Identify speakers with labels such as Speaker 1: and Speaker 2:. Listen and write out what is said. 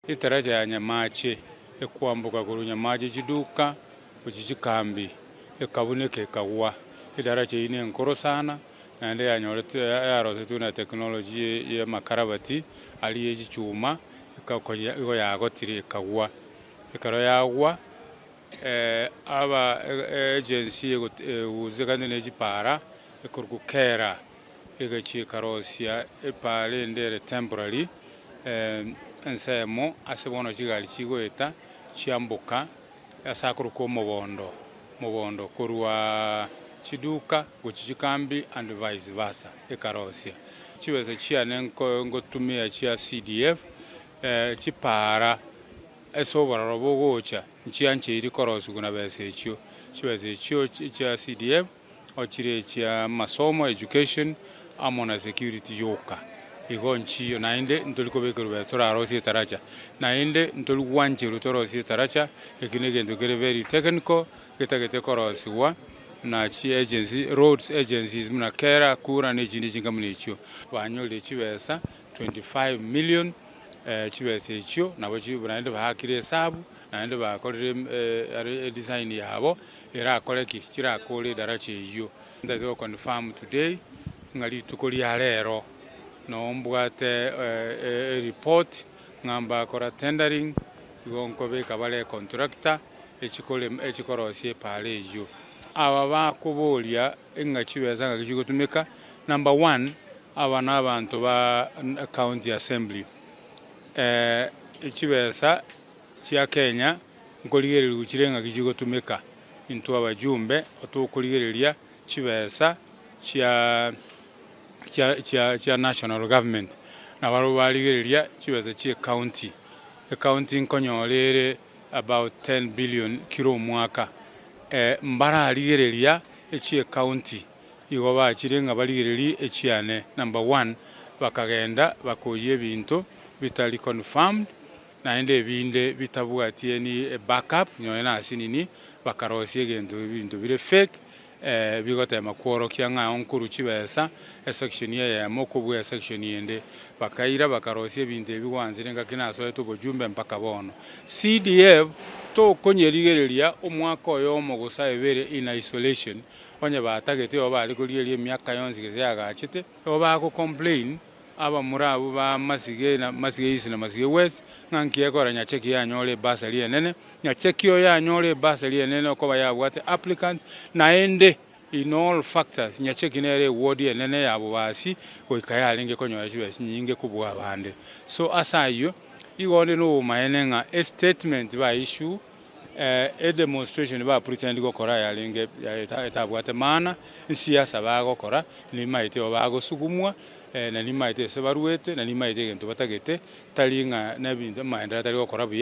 Speaker 1: Etaracha ya Nyamache ekwamboka korwa Nyamache chiduka gochia chikambi, ekabuneka ekagwa. Edaracha eyio nenkoro sana, naende yanyoretwe yarosetwe na technology y'amakarabati aria ye chichuma, ekakonya igo yagotire ekagwa. Ekero yagwa aba agency egosikane ne chipara ekorokwa KERA, egachia ekarosia epaara ende ere temporary, ensemo ase bono chigari chigoeta chiamboka ase akorokwa omobondo, mobondo korwa chiduka gochia chikambi and vice versa ekarosia. Chibesa chiane nko ngotumia chia CDF, chipaara ase obororo bogocha nchiancheiri korosigwa na besa echio. Chibesa echio chia CDF Ochire chia amasomo, education, amo na security yoka. Igo nchiyo naende ntori kobekerwa besa torarosie etaracha. Naende ntori gwancherwa torosie etaracha, eki negento kere very technical, getagete korosigwa na chi agency, roads agencies buna KERA, KURA na echinde chinga buna echio. Banyorire chibesa 25 million, chibesa echio nabo chi naende baakire esabu, naende bakorire edesign yabo. Erakore ki? Chirakore edaracha eyio. Ntagete go confirm today ng'a rituko ria rero noo mbwate ereport ng'a mbakora tendering igo nkobeka bare econtractor echikorema echikorosia epaara eyio. Aba bakoboria ng'a chibesa ng'aki chigotumeka, number one, aba na abanto ba county assembly, chibesa chia Kenya nkorigererigwa chire ng'aki chigotumeka, intwe abajumbe otokorigereria chibesa chia chia chia chia national government, nabarabwo barigereria chibesa chia ecounty. Ecounty nkonyora ere about 10 billion kera omwaka, mbararigereria echia ecounty, igo bachire ng'a barigererie echiane number one, bakagenda bakoyia ebinto bitari confirmed. Naende ebinde bitabwati any back up nonye nase nini, bakarosia egento ebinto bire fake bigotema kworokia ng'a nkorwa chibesa esection eyemo kobua esection ende. Bakaira bakarosia ebinto ebi gwansire ngaki nasoete obojumbe mpaka bono. CDF tokonyerigereria omwaka oyomo gose ebere in isolation, onye batagete igo bare korigereria emiaka yonsi gese yagachete, igo bago complain Abamura abwo ba Masige na Masige East na Masige West, ng'a nki ekora Nyacheki yanyore ebursary enene. Nyacheki oyo yanyore ebursary enene okoba yabwate applicants, naende in all factors Nyacheki nere eward enene ya Bobasi goika yarenge konyora chibesa chinyinge kobua abande. So ase ayio, igo onde nobomaene ng'a estatement ba issue Edemonstration ba pretend gokora yarenge etabwate maana, nsiasa bagokora, nimaete igo bagosugumwa, na nimaete ase barwete, na nimaete egento batagete, tari ng'a nebinto amaendereo atari gokora buya.